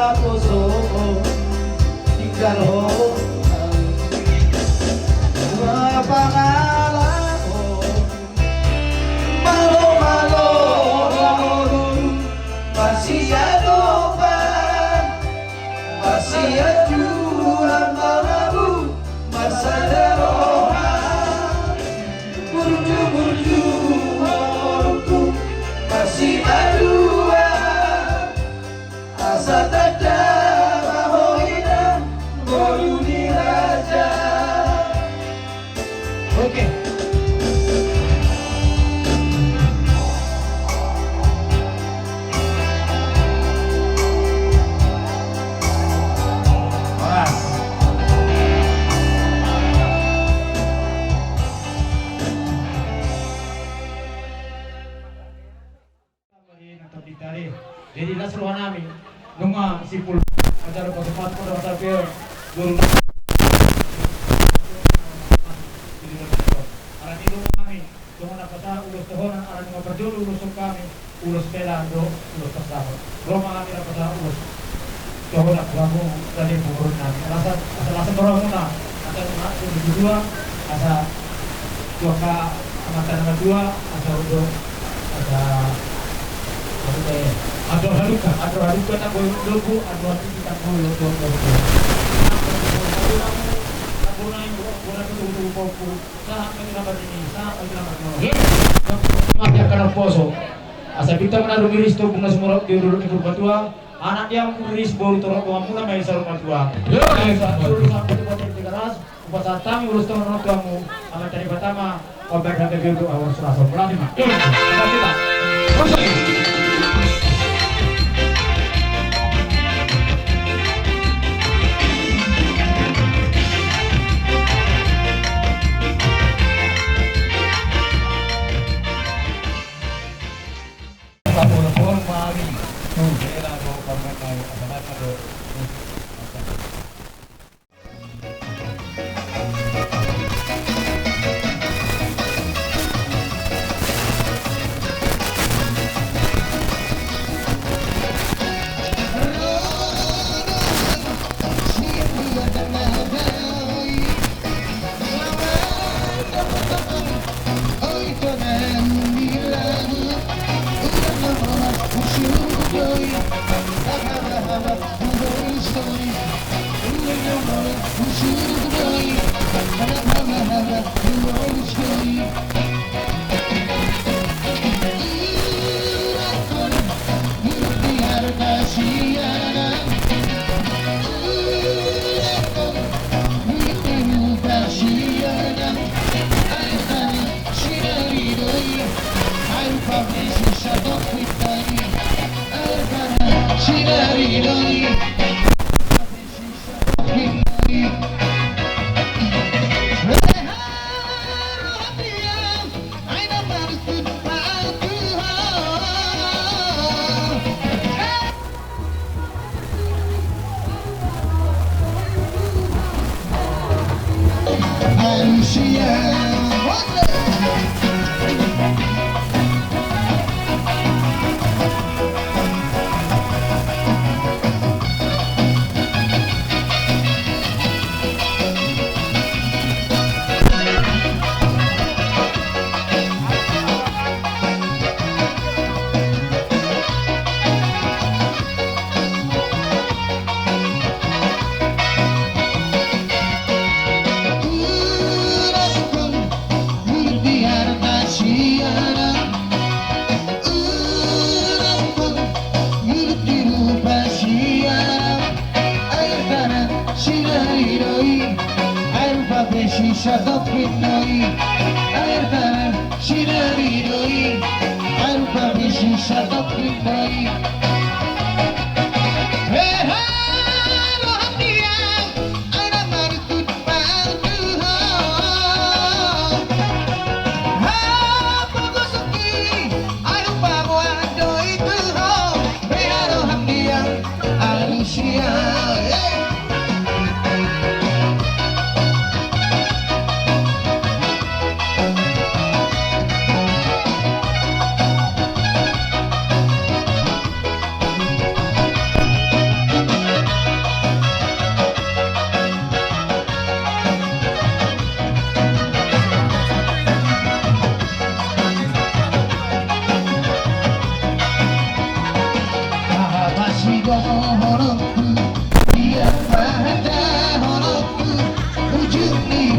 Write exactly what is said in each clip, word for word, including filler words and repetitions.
Poso, tinggal ho. Dua pangalaho. Malo, malo, malo. Masiadopan. Masiadopan, malo, malo. Masada roha. Burju, burju, malo. Masiadopan. Asa tanda bahwa ina boru ni raja. Oke. Horas. Jadi las roha nami, nunga simpul acara pasu-pasu pada masa pe, dulu. Alani roha nami, songon na pasahat ulos tohonan, alani nunga parjolo ulos on hami, ulos hela do, ulos pasahat. Ro ma hami na pasahat ulos. Toho na kuamu tadi pungurun nami. Alasan, alasan rohamuna. Alasan na kudu dua, asa dua ka amanta na dua, asa udo, asa, asa, eh, ado haluka, ado haluka na boyo lobu, ado haluka na boyo lobu. Sahat ma di na marnini, sahat ma di na marnono. Yes. Mati angka na poso. Asa bintang na rumiris tu bunga sumurap di ururut ni Purbatua. Anak dia kuris boru torop donganmuna ma i saur matua. Yo, yo, yo. Sahat solu sampe di Batu Tigaras, hupasahat hami ulos tohonan on tu hamu, Amanta Debata ma pambahen hami tu ahu Rasul Rasul. Mulai ma. Yo, yo. Mulai ma.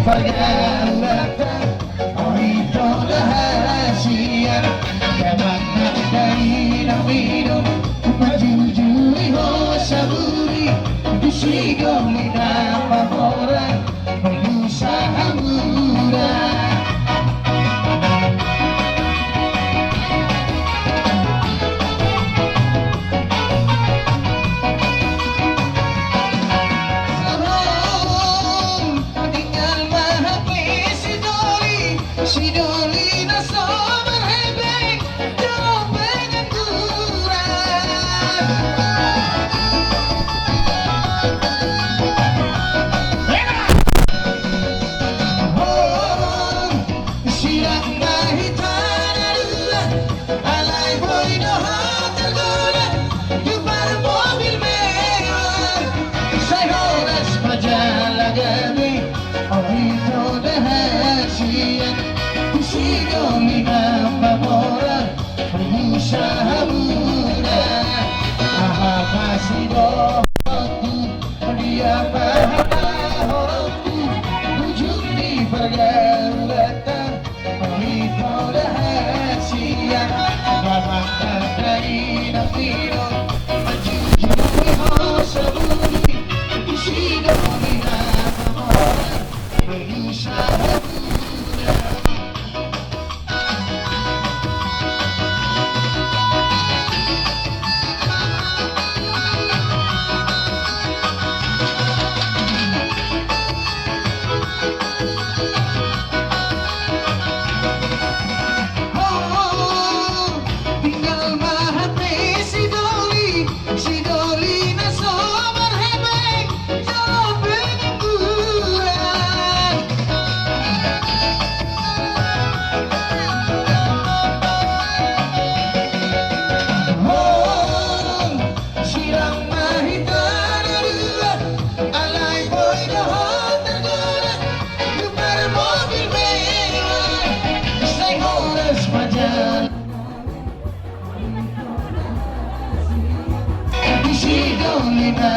Pargaulan ta, oi, ito da hasian. Damang nang dainang minum, manjujui hosa buri, di si doli na mamora, mangusaha mura. Tinggal ma hape si doli, si doli na so marhepeng, jolo pengangguran. Oh, sirang ma hita na dua, alai boi do ho targoda, tu parmobil mewah. Sai horas ma jala gabe, oi, ito da hasian. Tu si doli na mamora, mangusaha mura. Aha ma sidohononku, dia ma hatahoronku, ujung ni pargaulan ta. Ito da hasian, damang nang dainang minum, manjujui hosa buri, di si doli na mamora, mangusaha mura. Tinggal ma hape si doli, si doli na so marhepeng, jolo pengangguran. Oh, sirang ma hita na dua, alai boi do ho targoda, tu parmobil mewah. Sai horas ma jala, di si doli na.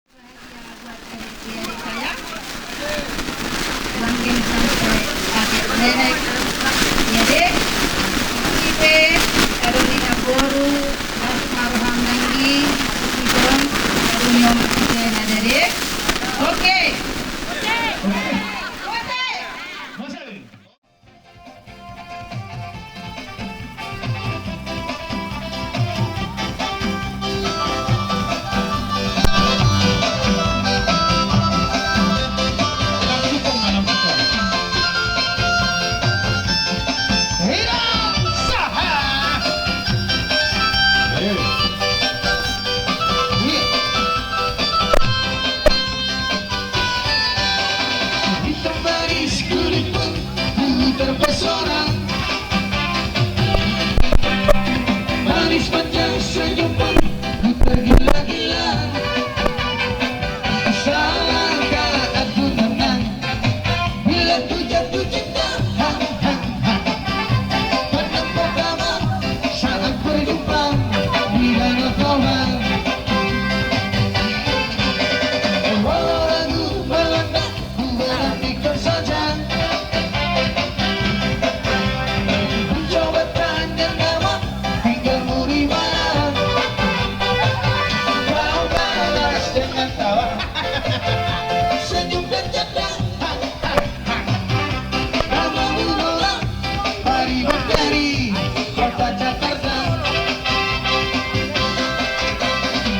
Bahagia buat adik-adik saya, langgeng sampai kakek nenek, ya, Dek. Ipe, kado ni aboru, las maruham nanggi, ibon, kado ni omak ise nada, Dek. Oke. Oke. Hitam manis kulit pun ku terpesona. Manis panjang senyum pun ku tergila-gila. Salahkah aku menang bila ku jatuh cinta? Ha, ha, ha. Pandang pertama saat berjumpa di Danau Toba. Walau ragu melanda, ku beranikan saja. Ku coba tanya nama, tinggalmu di mana? Kau balas dengan tawa, senyum dan canda. Namamu Lola, Pariban dari kota Jakarta.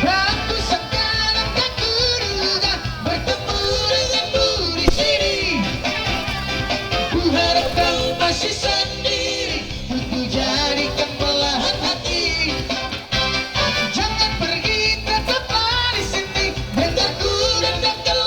Aku sekarang tak kuduga bertemu denganmu di sini. Ku harap kau masih sendiri, ku jadikan belahan hati. Jangan pergi, tetaplah di sini. Dengar ku dan dengar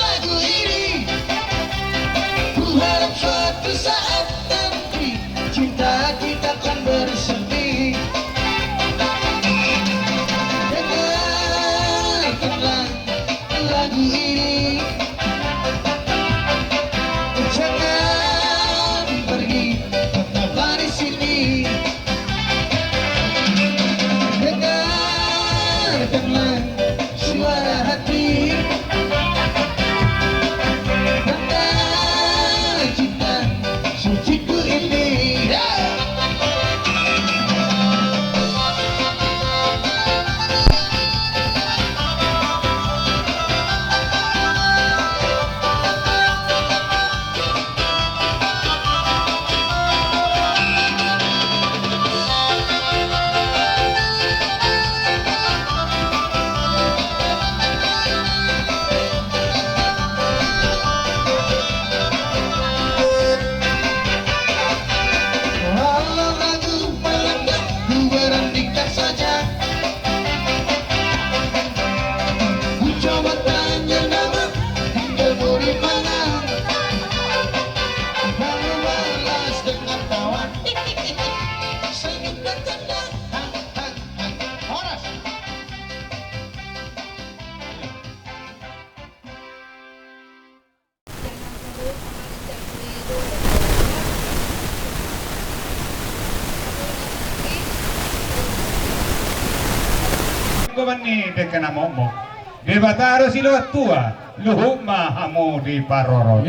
Bani dengke na mokmok. Debata do siloan tua, luhut ma hamu diparorot.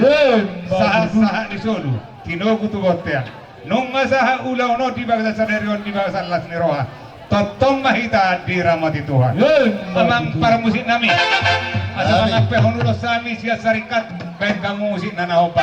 Sahat-sahat ni solu, tinogu tu bontean. Nunga sahat ulaon on di bagasan sadari on di bagasan las ni roha. Tongtong ma hita diramoti Tuhan. Amang parmusik nami. Asa manampehon ulos hami sian saringkat, baen hamu musik na na hombar.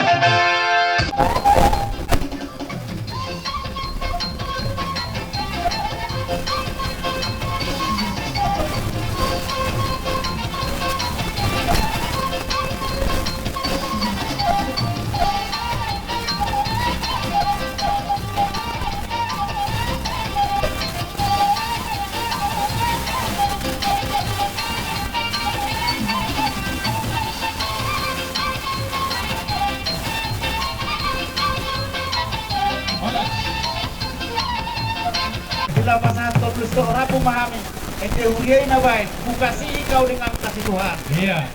Di lapasan tolu stok rapu ma hami. Ende huria i na baen, kukasihi kau dengan kasih Tuhan. Iya.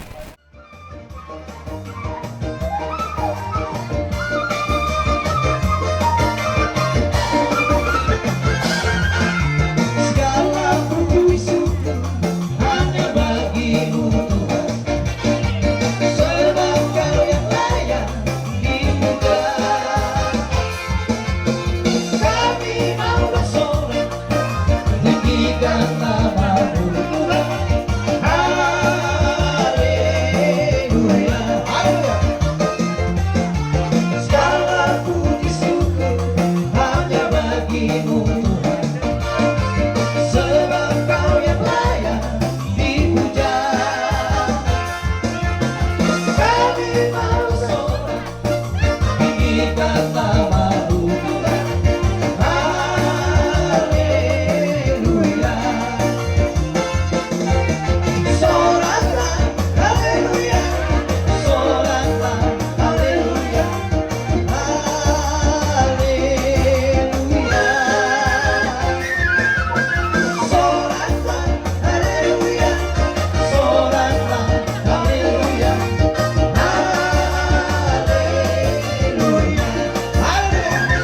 Segala puji syukur hanya bagi-Mu Tuhan. Sebab Kau yang layak dipuja. Kami mau bersorak, tinggikan nama-Mu Tuhan. Haleluya. Haleluya. Segala puji syukur hanya bagi-Mu Tuhan. Sebab Kau yang layak dipuja. Kami mau sorak, tinggikan nama-Mu Tuhan. Haleluya. Soraklah, haleluya. Soraklah, haleluya. Haleluya. Soraklah, haleluya. Soraklah, haleluya. Haleluya. Haleluya.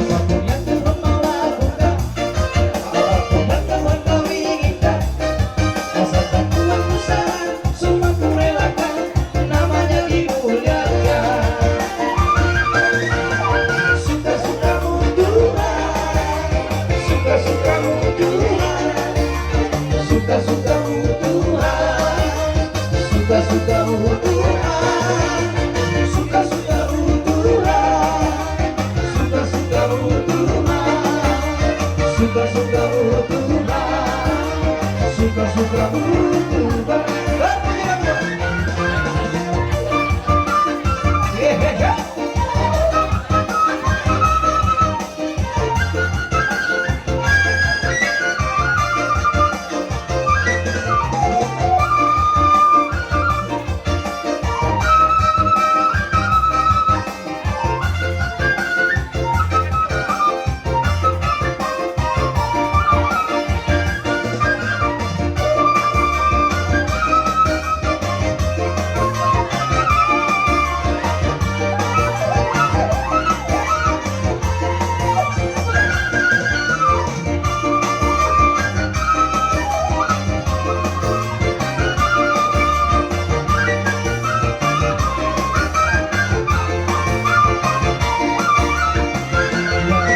Apapun yang Tuhan mau lakukan, apapun yang Tuhan kau inginkan, asalkan Tuhan ku salah, semua ku relakan, namanya dimuliakan. Suka-sukamu Tuhan, suka-sukamu Tuhan, suka-sukamu Tuhan, suka-sukamu Tuhan, suka-sukamu Tuhan. Suka-sukamu Tuhan, suka-sukamu Tuhan, suka-sukamu Tuhan.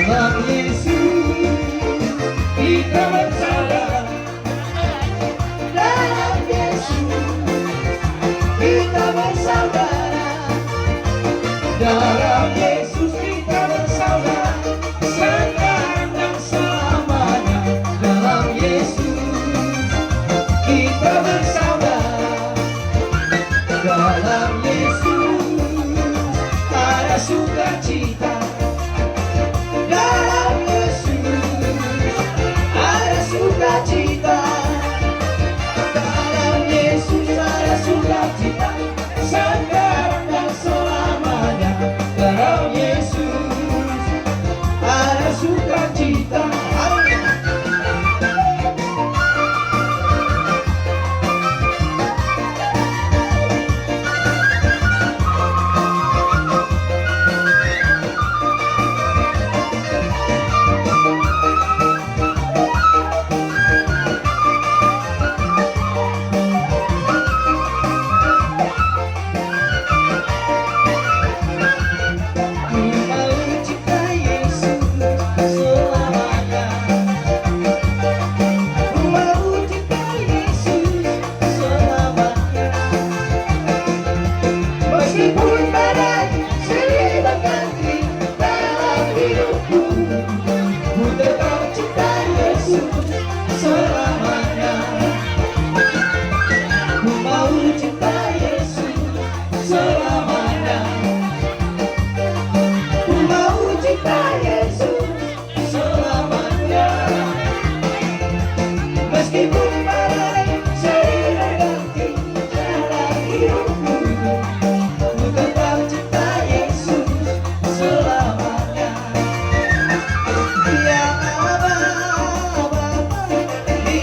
Dalam Yesus kita bersaudara. Dalam Yesus kita bersaudara. Dalam Yesus kita bersaudara. Sekarang dan selamanya. Dalam Yesus kita bersaudara. Dalam Yesus ada sukacita. Selamanya. Ku mau cinta Yesus selamanya. Ku mau cinta Yesus selamanya. Meskipun badai silih berganti dalam hidupku, ku tetap cinta Yesus selamanya. Ya Bapa, di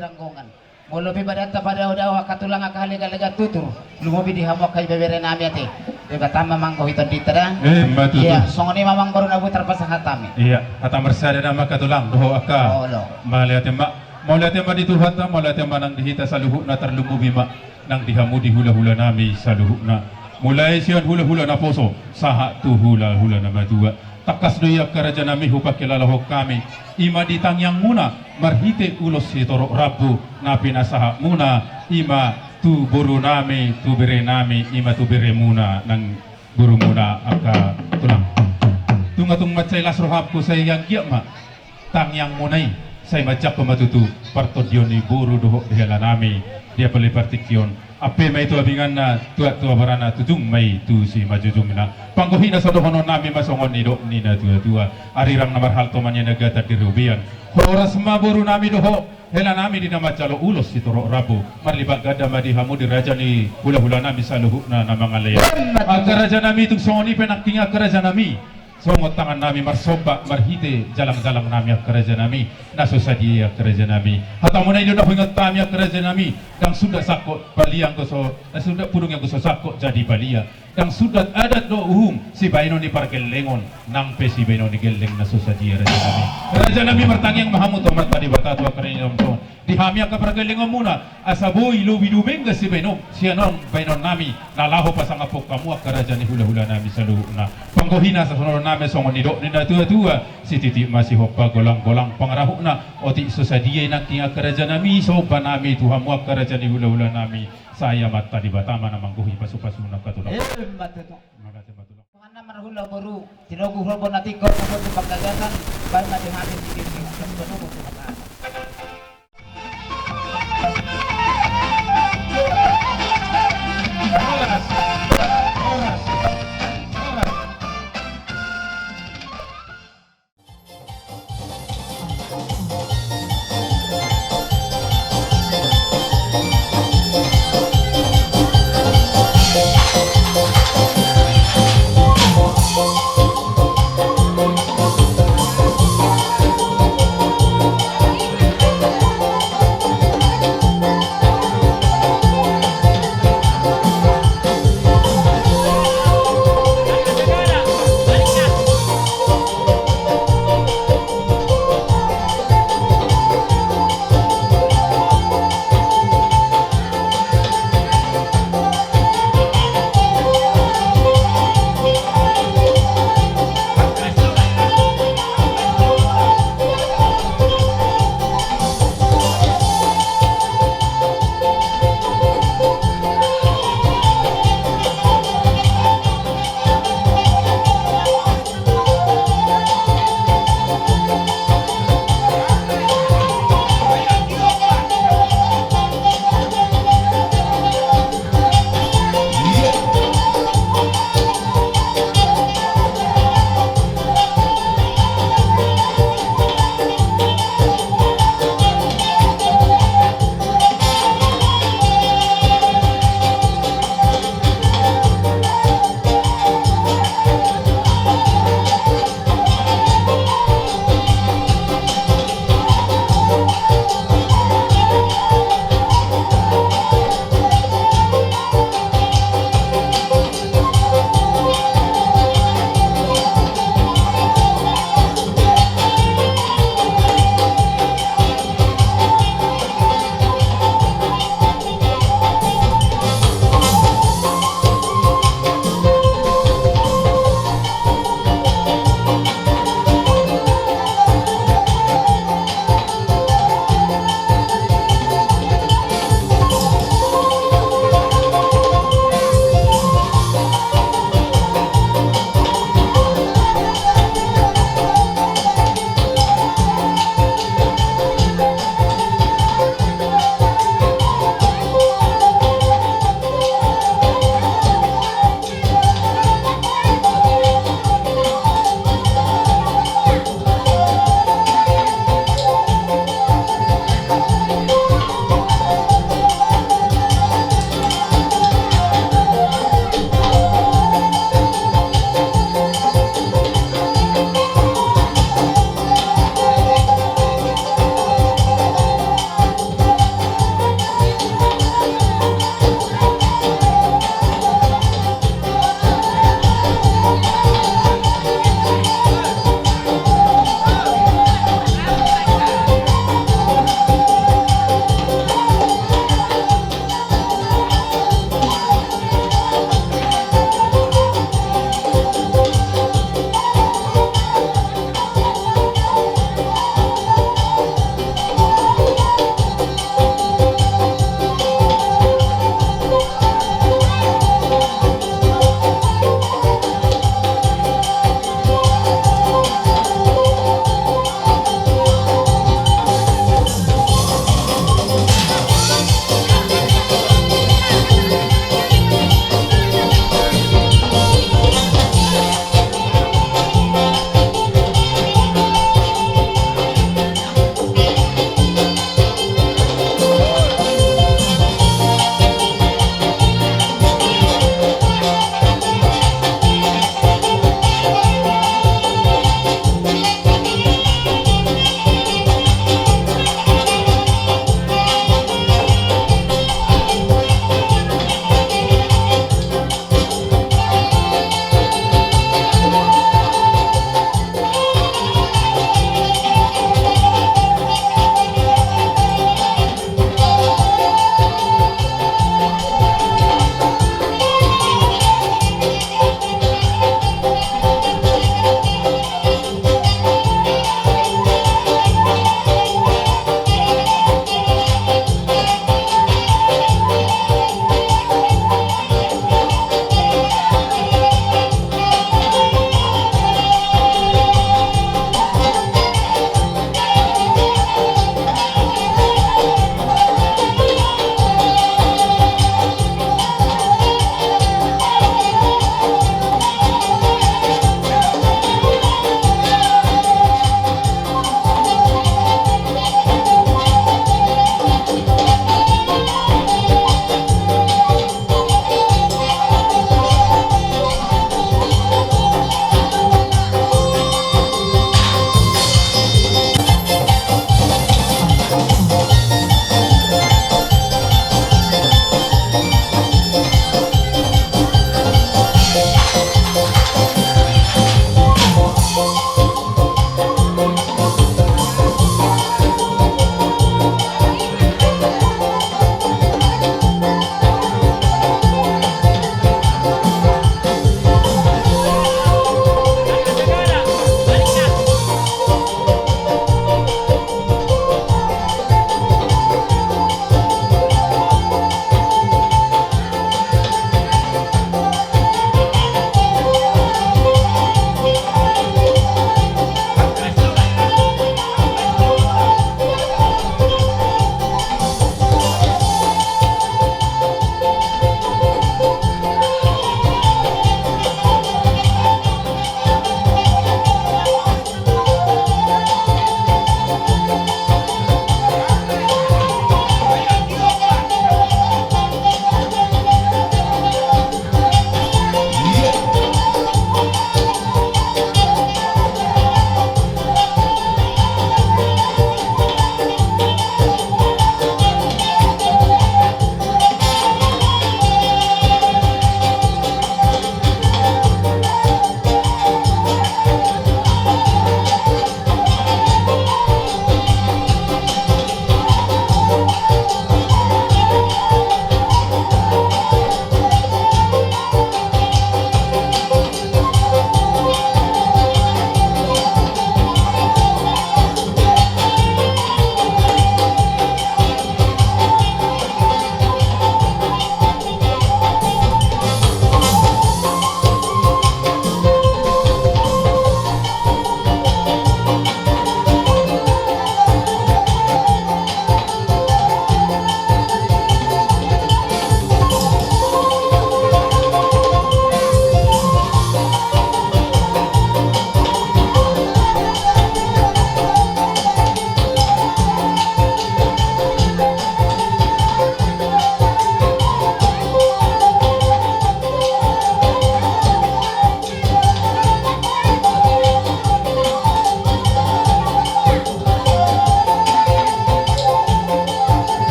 Ranggongan. Molo pe badanta padao-dao angka tulang, angka halegalega tutur, lumobi di hamu angka ibebere nami ate. Debata ma manggohi tondinta da. Emma tutu. Ia, songon i ma amang boru na boi tarpasahat hami. Ia, hata marsada nama angka tulang dohot angka. Olo. Mauliate ma, mauliate ma di Tuhanta, mauliate ma nang di hita saluhutna, tarlumobi ma nang di hamu di hula-hula nami saluhutna. Mulai sian hula-hula naposo sahat tu hula-hula namatua. Tangkas do i angka raja nami hupangkilalahon hami, i ma di tangiangmuna marhite ulos sitorop rambu na pinasahatmuna, i ma tu boru nami, tu bere nami, i ma tu beremuna nang borumuna angka tulang. Tung, tung mansai las rohangku, sai anggiat ma tangiangmuna i sai manjangkon ma tutu partondion ni boru dohot hela nami di apala partingkian. Ampe ma i tu abinganna, tuat tu abarana, tutung ma i tu simanjujungna. Panggohina so dohonon nami ma songon nidok ni natua-tua: Arirang na marhalto ma nian, gata di robean. Horas ma boru nami dohot hela nami di na manjalo ulos sitorop rambu. Marlipat ganda ma di hamu di raja ni hula-hula nami saluhutna na mangalean. Angka raja nami, tung songon i pe nangkin angka raja nami. Songon tangan nami marsomba marhite jalang-jalang nami angka raja nami, na so sadia angka raja nami. Hatamuna i do na huingot hami angka raja nami: Ndang sundat sangkot balia anggo so, ndang sundat pudung anggo so sangkot jadi balia. Ndang sundat adat dohot uhum, sibahenon ni pargellengon nang pe sibahenon ni gelleng na so sadia raja nami. Raja nami, martangiang ma hamu tu Amanta Debata, tu angka raja nami, di hami angka pargellengonmuna, asa boi lobi dumenggan sibahenon sian on bahenon nami na laho pasangaphon hamu angka raja ni hula-hula nami saluhutna. Panggohina asa songon nami, songon nidok ni natua-tua: Sititi ma sihompa, golang-golang pangarahutna. Otik so sadia i nangkin angka raja nami, somba nami tu hamu angka raja ni hula-hula nami. Sai Amanta Debata ma na manggohi pasu-pasuna angka tulang. Emma tutu. Mauliate ma tulang. Marhula boru, tinogu hula boru na tingkos, boru tu panggagasan, baen ma di hami di tingki.